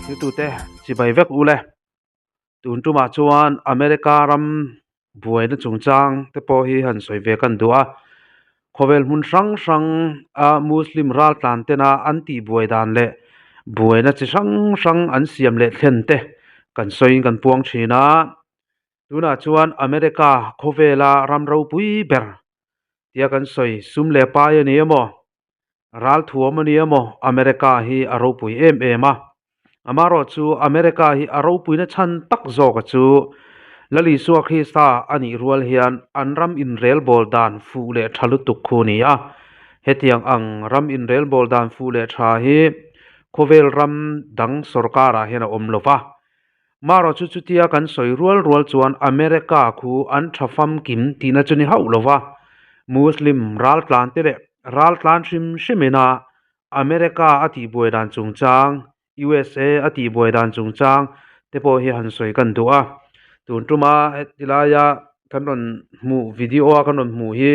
Thiltute chibai vek u le. Tun tumah chuan America ram buaina chungchang te pawh hi han sawi ve kan duh a. Khawvel hmun hrang hrang a Muslim raltlan tena an tih buai dan leh buaina chi hrang hrang an siam leh thlen te kan sawiin kan puang thin a. Tunah chuan America khawvela ram ropui ber tia kan sawi sum leh pai a ni emaw, ralthuam a ni emaw America hi a ropui em em a. Amaherawh chu America hi a ropuina chhan tak zawka chu Lal Isua Krista a nih rual hian an ram inrelbawl dan fuh leh tha lutuk khu a ni a. Hetiang ang ram inrelbawl dan fuh leh tha hi khawvel ram dang sawrkarah hian a awm lo va. Marawh chu chutia kan sawi rual rual chuan America khu an tha famkim tihna chu ni hauh lo va, Muslim raltlan te leh raltlan hrim hrim ina America a tihbuai dan chungchang, USA a tihbuai dan chungchang te pawh hi han sawi kan duh a. Tun tuma heti laia kan rawn hmuh video a kan rawn hmuh hi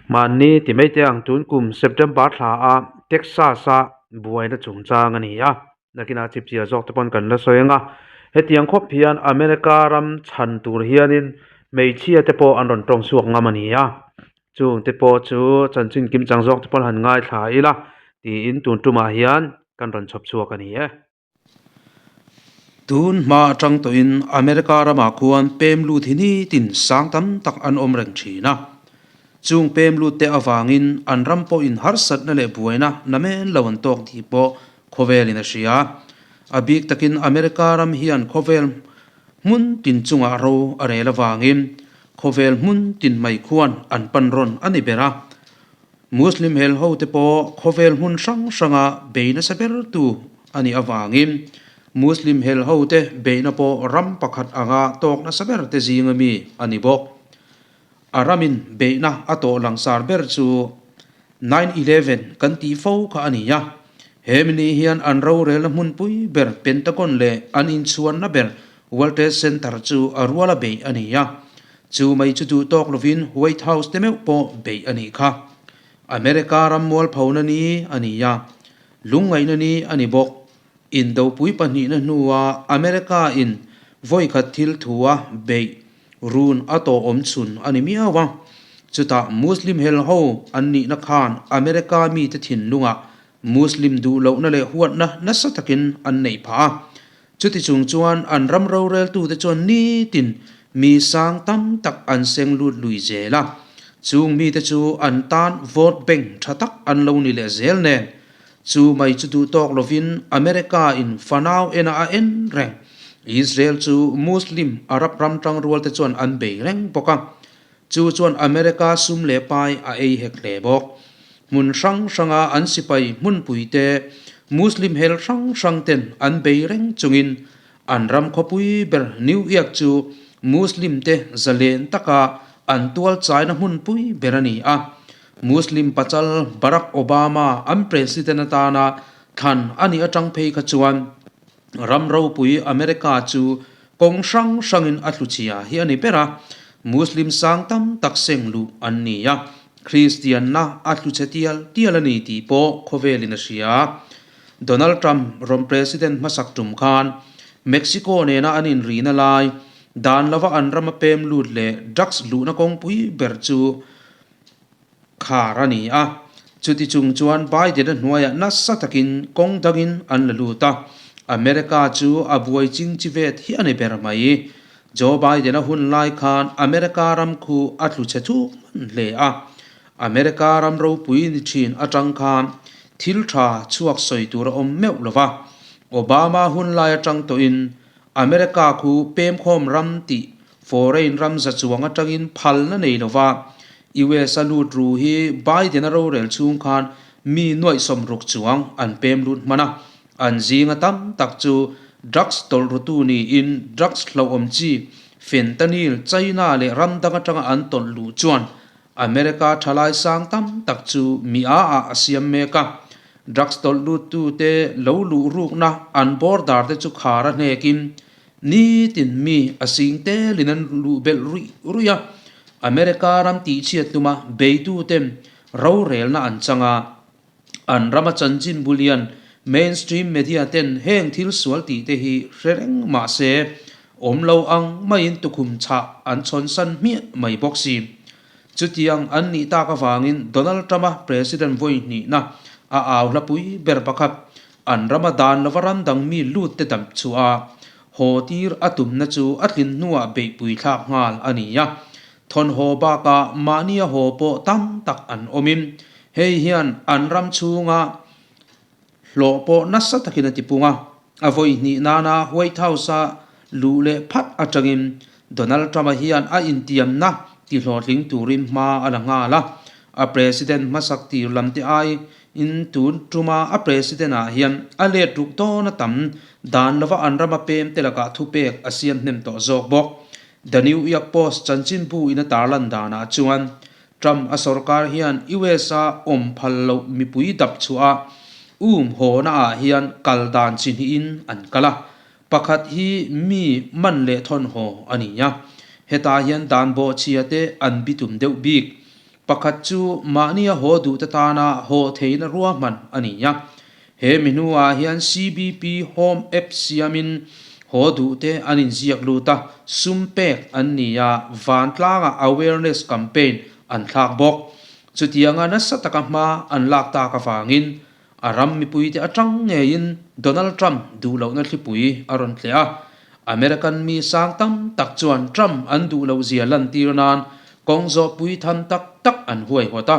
mahni ti mai te ang tun kum September thla a Texas a buaina chungchang a ni a. Nakinah chipchia zawk te pawn kan la sawi ang a, hetiang khawp hian America ram chhan tur hianin hmeichhia te pawh an rawn tawng chhuak ngam a ni a, chung te pawh chu chanchin kim chang zawk te pawn han ngaithla ila tiin tun tumah hian kan rawn chhawp chhuak a ni e. Tun hma atang tawhin America ramah khuan pem lut hi nitin sang tam tak an awm reng thin a, chung pem lut te avangin an ram pawhin harsatna leh buaina namen lo an tawk tih pawh Khawvelin a hria. A bik takin America ram hian khawvel hmun tin chungah ro a rel avangin khawvel hmun tin mai khuan an pan rawn a ni ber a. Muslim hel hote pawh khawvel hmun hrang hranga bei nasa bertu a nih avangin Muslim hel hote beihna pawh ram pakhat anga tawk nasa ber te zinga mi a ni bawk. A ramin beihna a tawh langsar ber chu 9/11 kan tih fo kha a ni a, he mini hian an rorelna hmunpui ber Pentagon leh an inchhuanna ber World Trade Center chu a ruala beih a ni a, chu mai chu duh tawk lovin White House te meuh pawh beih a nih kha. America ram mualphona ni a ni a, lungngaihna ni a ni bawk. Indopui pahnihna hnua America in vawikhat thil thua beih Run a tawh awm chhun a ni miau a. Chutah Muslim hel ho an nihna khan America mite thinlungah Muslim duh lohna leh huatna nasa takin an neih phah a. Chuti chung chuan an ram roreltute chuan nitin mi sang tam tak an seng lut lui zel a. Chung mite chu an tan vote bank tha tak an lo ni leh zel nen. Chu mai chu duh tawk lovin America in fanau ena a en reng. Israel chu Muslim Arab ram tangrual te chuan an bei reng bawk a. Chu chuan America sum leh pai a ei hek hle bawk. Hmun hrang hranga an sipai hmunpui te Muslim hel hrang hrang ten an bei reng chungin an ram khawpui ber New York chu Muslim te zalen taka an tual chaina hmunpui ber a ni a. Muslim pachal Barack Obama an president atana thlan a nih atang phei kha chuan ram ropui America chu kawng hrang hrangin a tluchhia hi a ni ber a, Muslim sang tam tak seng luh an ni a, Kristianna a tluchhe tial tial a ni tih pawh khawvelin a hria. Donald Trump rawn president hmasak tum khan Mexico nena an inrihna lai dan lova an rama pem lut leh drugs luhna kawngpui ber chu Khar a ni a, chuti chung chuan Biden-a hnuaiah nasa takin kawng dangin an la lut a, America chu a buai ching chi vet hi a ni ber mai. Joe Biden-a hun lai khan America ram khu a tlu chhe thuk hman hle a, America ram ropui ni thin atang khan thil tha chhuak sawi tur a awm meuh lo va, Obama hun lai atang tawhin America khu pemkhawm ram tih Foreign ram za chuang atangin phalna nei lova US a lut ru hi Biden-a rorel chhung khan mi nuaih sawmruk chuang an pem lut hman a, an zinga tam tak chu drugs tawlh rutu niin drugs hlauhawm chi fentanyl China leh ram dang atanga an tawlh luh chuan America thalai sang tam tak chu mi a ah a siam mek a, drugs tawlh luttute lo luh rukna an border te chu khar a hnekin Nitin mi a sing telin an luh belh ruih ruih a, America ram tihchhiat hluma beituten rorelna an chang a, an rama chanchin bulian Mainstream media ten heng thil sual tih te hi hre reng mah se, awm lo ang maiin tukhum chhah an chhawn san hmiah mai bawk si. Chutiang an nih tak avangin Donald Trump-a President vawi hnihna a au hlapui ber pakhat, an rama dan lova ram dang mi lut te dam chhuah a, haw tir a tumna chu a tlin hnuah beihpui thlak nghal a ni a. Thawnhaw bakah mahnia haw pawh tam tak an awmin hei hian an ram chhunga hlawh pawh nasa takin a tipung a. A vawi hnih nana White House-a luh leh phat atangin Donald Trump-a hian a intiamna tihlawhtling turin hma a la nghal a. A president hmasak tir lam te aiin tun tuma a president-ah hian a let ruk dawn a tam dan lova an rama pem te lakah thupek a siam hnem tawh zawk bawk. The New York Post chanchinbu in a tarlan danah chuan Trump a sorkar hian US a awm phal loh mipui dap chhuah a um hawna ah hian kal dan chi hnihin an kal a, pakhat hi mi man leh thawn haw a ni a, hetah hian dan bawhchhia te an bitum deuh bik. Pakhat chu mahnia haw duh te tana haw theihna ruahman a ni a. He mi hnuah hian CBP Home App siamin haw duh te an inziak lut a, sum pek an ni a, vantlangah awareness campaign an thlak bawk. Chutianga nasa taka hma an lak tak avangin a ram mipuite atang ngeiin Donald Trump duh lohna thlipui a rawn tleh a. American mi sang tam tak chuan Trump an duh lohzia lantir nan kawng zawhpui tham tak tak an huaihawt a.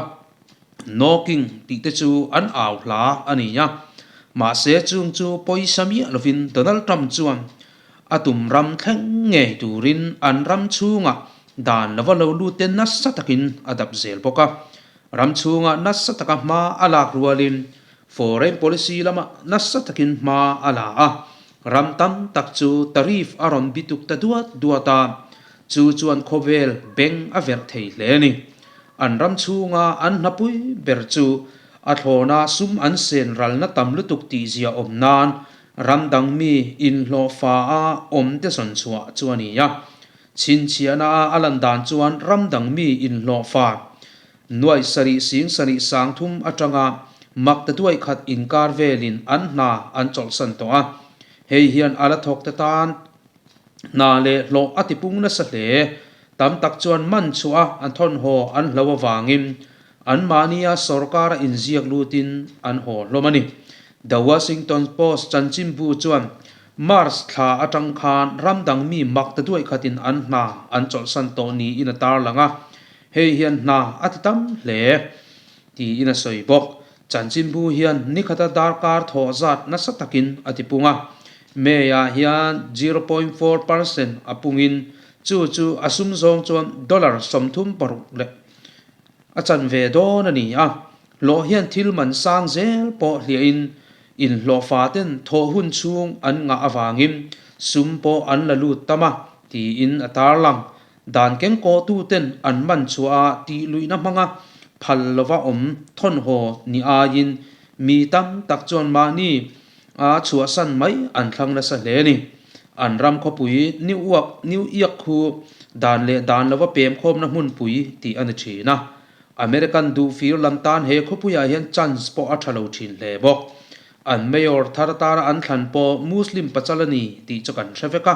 Knocking tih te chu an au hla a ni a. Mahse chung chu pawisa miah lovin Donald Trump chuan a tum ram thleng ngei turin an ram chhungah dan lova lo lut te nasa takin a dap zel bawk a. Ram chhungah nasa taka hma a lak rualin foreign policy lamah nasa takin hma a la a. Ram tam tak chu tariff a rawn bituk ta duat duat a, chu chuan khawvel beng a verh thei hle a ni. An ram chhunga an hnapui ber chu a thlawna sum an sen ralna tam lutuk tih zia awm nan ram dang mi inhlawhfa a awm te zawn chhuah chu a ni a. Chhinchhiahna a a lan dan chuan ram dang mi inhlawhfa nuaih sarih sing sarih sang thum atanga mak ta duaih khat inkar velin an hna an chawlhsan tawh a. Hei hian a la thawk te tan Hna leh hlawh a tipung nasa hle. Tam tak chuan man chhuah a an thawn haw an hlo avangin anmahnia sorkara inziak lutin an haw hlawm a ni. The Washington Post chanchinbu chuan March thla atang khan ram dang mi mak ta duaih khatin an hna an chawlhsan tawh niin a tarlang a, hei hian hna a ti tam hle tiin a sawi bawk. Chanchinbu hian nikhata darkar thawh zat nasa takin a tipung a, May-ah hian 0.4% a pungin chu chu a sum zawng chuan dollar 36 leh a chanve dawn a ni a. Hlawh hian thil man sang zel pawh hliahin inhlawhfa ten thawh hun chhung an ngah avangin sum pawh an la lut tam a, tiin a tarlang. Dan kengkawhtuten an man chhuah a tih luihna hmanga phal lova awm thawnhaw ni aiin mi tam tak chuan mahni a chhuahsan mai an thlang nasa hle a ni. An ram khawpui New Uak New Iak khu dan leh dan lova pemkhawmna hmunpui tih a ni thin a. American duhfir lam tan he khawpuiah hian chance pawh a tha lo thin hle bawk. An mayor thar tara an thlan pawh Muslim pachal a ni tih chu kan hre vek a.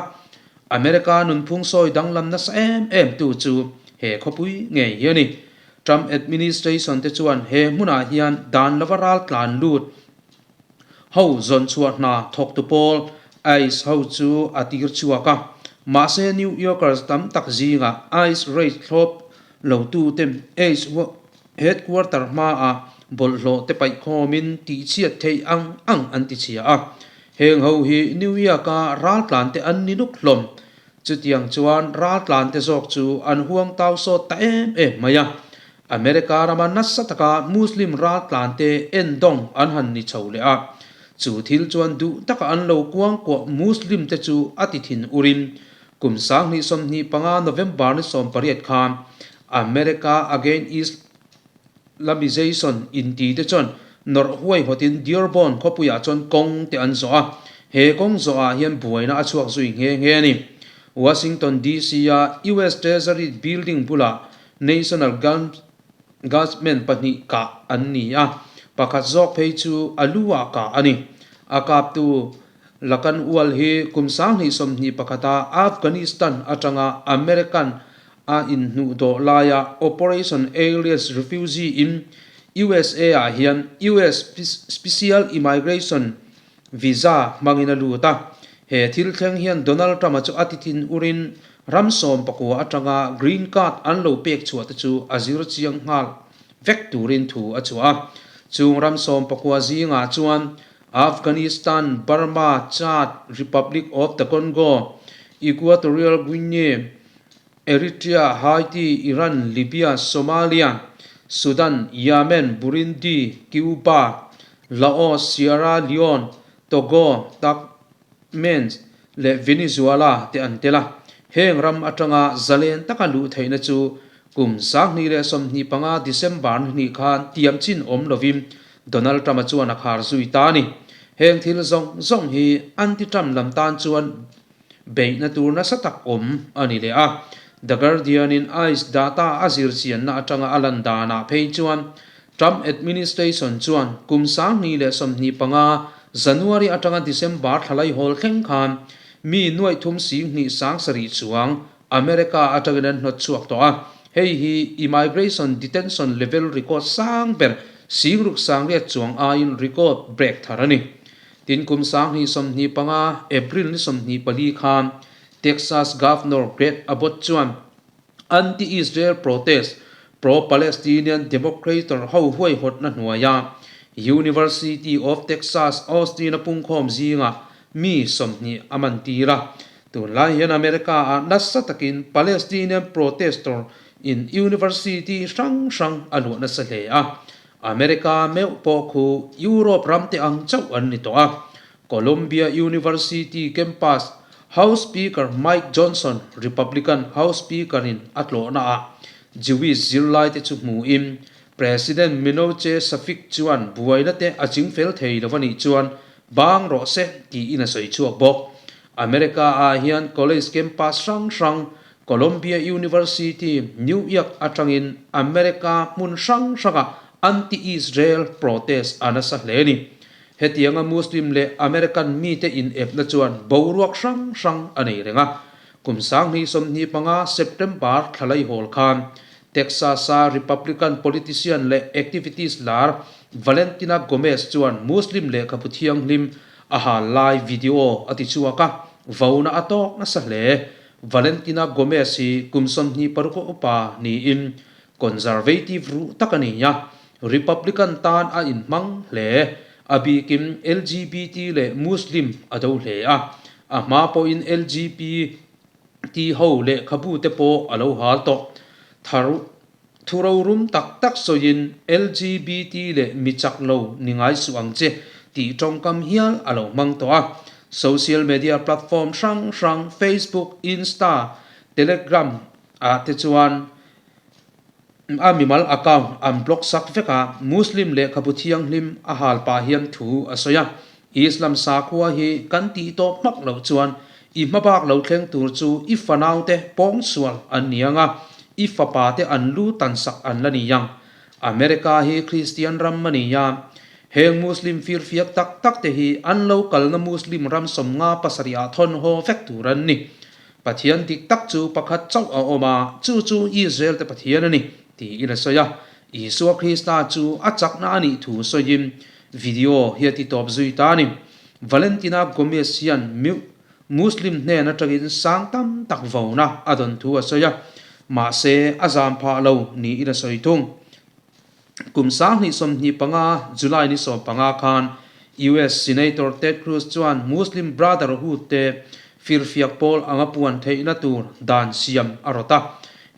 America nunphung sawi danglam nasa em em tu chu he khawpui ngei hi a ni. Trump administration te chuan he hmunah hian dan lova ral tlan lut ho zawn chhuah hna thawktu pawl ice ho chu a tir chhuak a. Mahse New Yorkers tam tak zingah ice raid thlawp lo tute ice headquarter hmaah bawlhhlawh te paihkhawmin tihchhiat theih ang ang an ti chhia a. Heng ho hi New York-a raltlante an ni nuk hlawm. Chutiang chuan raltlante zawk chu an huang tau sawt ta em em mai a. America rama nasa taka Muslim raltlante endawng an han ni chho leh a. Chu thil chuan duh taka an lo kuangkuah Muslim te chu a ti thin urin kum 2025 November ni 18 khan America Against Islamization inti te chuan nawrh huaihawtin Dearborn khawpuiah chuan kawng te an zawh a, he kawng zawhah hian buaina a chhuak zui nghe nghe a ni. Washington DC-a US Treasury Building bulah National Guardsmen pahnih kah an ni a, pakhat zawk phei chu a lu ah kah a ni. A kaptu Lakanwal hi kum 2021 a Afghanistan atanga American a inhnuhdawh laia Operation Aerius Refugee in USA ah hian US Special Immigration Visa hmangin a lut a. He thil thleng hian Donald Trump-a chu a tithin urin ram 19 atanga green card an lo pek chhuah te chu a zir chiang nghal vek turin thu a chhuah a. Chung ram 19 zingah chuan Afghanistan, Burma, Chad, Republic of the Congo, Equatorial Guinea, Eritrea, Haiti, Iran, Libya, Somalia, Sudan, Yemen, Burundi, Cuba, Laos, Sierra Leone, Togo, Turkmen leh Venezuela te an tel a. Heng ram atanga zalen taka luh theihna chu kum 2025 December ni hnih khan tiam chin awm lovin Donald Trump-a chuan a khar zui ta a ni. Heng thil zawng zawng hi anti-Trump lam tan chuan beihna tur nasa tak awm a ni leh a. The Guardian-in ice data a zir chianna atanga a lan danah phei chuan Trump administration chuan kum 2025 January atanga December thlalai hawl thleng khan mi nuaih thum sing hnih sang sarih chuang America atangin an hnawt chhuak tawh a. Hei hi immigration detention level record sang ber singruk sangriat chuang aiin record break thar a ni. Tin kum 2025 April ni 24 khan Texas Governor Greg Abbott chuan anti-Israel protest pro-Palestinian Democrator ho huaihawtna hnuaia University of Texas Austin a pungkhawm zingah mi 20 a man tir a. Tunlai hian America-ah nasa takin Palestinian protestor in university hrang hrang a luah nasa hle a. America meuh pawh khu Europe ram te ang chauh an ni tawh a. Columbia University campus House Speaker Mike Johnson, Republican House Speaker in a tlawhna ah Jewish zirlai te chu hmuhin President Minoche Shafik chuan buaina te a chingfel thei lo a nih chuan bang rawh se tiin a sawi chhuak bawk. America ah hian college campus hrang hrang Columbia University, New York atangin America hmun hrang hrangah anti-Israel protest a nasa hle a ni. Hetianga Muslim leh American mite inepna chuan boruak hrang hrang a nei reng a. Kum 2025 September thlalai hawl khan Texas-a Republican politician leh activist lar Valentina Gomez chuan Muslim lehkhabu thianghlim a hal lai video a ti chhuak a, vauna a tawk nasa hle. Valentina Gomez hi kum 26 a upa niin Conservative ruh tak a ni a, Republican tan a inhmang hle. A bikin LGBT leh Muslim a do hle a, a hma pawhin LGBT ho lehkhabu te pawh a lo hal tawh. Tharu thu rorum tak tak sawiin LGBT leh mi chak lo ni ngai suh ang che tih tawngkam hial a lo hmang tawh a. Social media platform hrang hrang Facebook, Insta, Telegram ah te chuan a mimal account an block sak vek a, Muslim lehkhabu thianghlim a hal pah hian thu a sawi a. Islam sakhua hi kan tih tawp hmak loh chuan i hmabak lo thleng tur chu i fanaute pawngsual an ni ang a, i fapate an lu tansak an la ni ang. America hi Kristian ram a ni a, heng Muslim firfiak tak tak te hi an lo kalna Muslim ram 57 ah thawn haw vek tur an ni. Pathian dik tak chu pakhat chauh a awm a, chu chu Israel te Pathian a ni, tiin a sawi a. Isua Krista chu a chakna a nih thu sawiin video hi a ti tawp zui ta a ni. Valentina Gomez hian Muslim hnen atangin sang tam tak vona a dawn thu a sawi a, mahse a zam phah lo niin a sawi thung. Kum 2025 July ni 15 khan US Senator Ted Cruz chuan Muslim Brotherhood te firfiak pawl anga puan theihna tur dan siam a rawt a.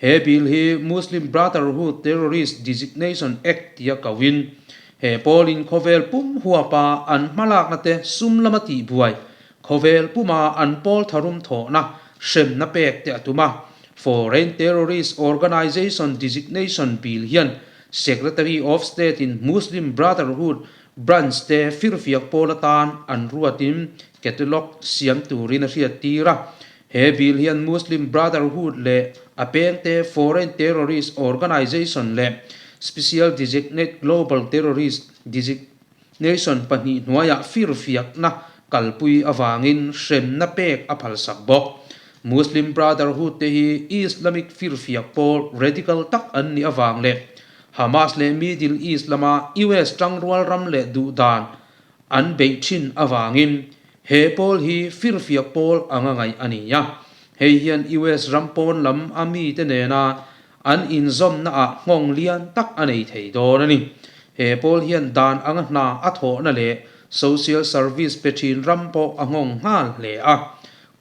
He bill hi Muslim Brotherhood Terrorist Designation Act tia kohin he pawlin khawvel pum huapa an hmalakna te sum lama tihbuai Khawvel puma an pawl tharum thawhna hremna pek te a tum a. Foreign Terrorist Organization Designation Bill hian Secretary of State in Muslim Brotherhood branch te firfiak pawl atan an ruatin catalog siam turin a hriattir a. He bill hian Muslim Brotherhood leh a pengte Foreign Terrorist Organization leh Special Designate Global Terrorist Designation. Nation pahnih hnuaiah firfiakna kalpui avangin hremna pek a phalsak bawk. Muslim Brotherhood te hi Islamic firfiak pawl radical tak an nih avang leh Hamas leh Middle East lama US tangrual ram leh duhdan an beih thin avangin he pawl hi firfiak pawl anga ngaih a ni a. Hei hian US ram pawn lam a mite nena An inzawmna ah nghawng lian tak a nei thei dawn a ni. He pawl hian dan anga hna a thawhna leh social service pe thin ram pawh a nghawng nghal hle a.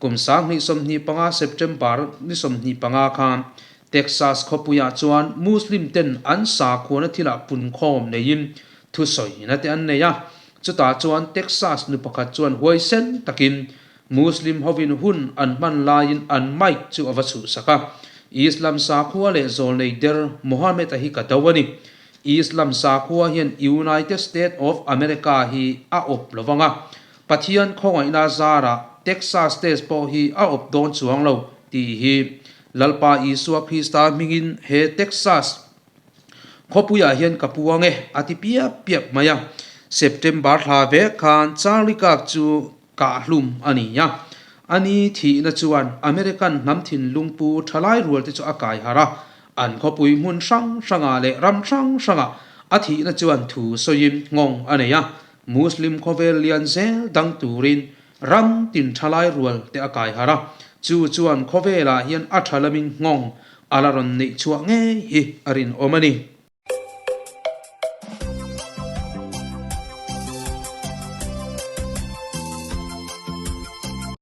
Kum 2025 September ni 25 khan Texas khawpuiah chuan Muslim ten an sakhuana thilah punkhawm neiin thusawina te an nei a. Chutah chuan Texas nu pakhat chuan huaisen takin Muslim hovin hun an hman laiin an mic chu a va chhuhsak a. Islam sakhua leh zawlnei der Mohammed-a hi ka do a ni. Islam sakhua hian United States of America hi a awp lo vang a. Pathian khawngaihna zarah Texas State pawh hi a awp dawn chuang lo tih hi Lalpa Isua Krista hmingin he Texas Khawpuiah hian ka puang e, a ti piap piap mai a. September thla vek khan Charlie Kirk chu kahhlum a ni a. A ni thihna chuan American hnam thinlung pu thalai rual te chu a kai harh a. An khawpui hmun hrang hrangah leh ram hrang hrangah a thihna chuan thu sawiin nghawng a nei a. Muslim khawvel lian zel dang turin ram tin thalai rual te a kai harh a. Chu chuan khawvelah hian a tha lamin nghawng a la rawn neih chhuah ngei hi a rinawm a ni.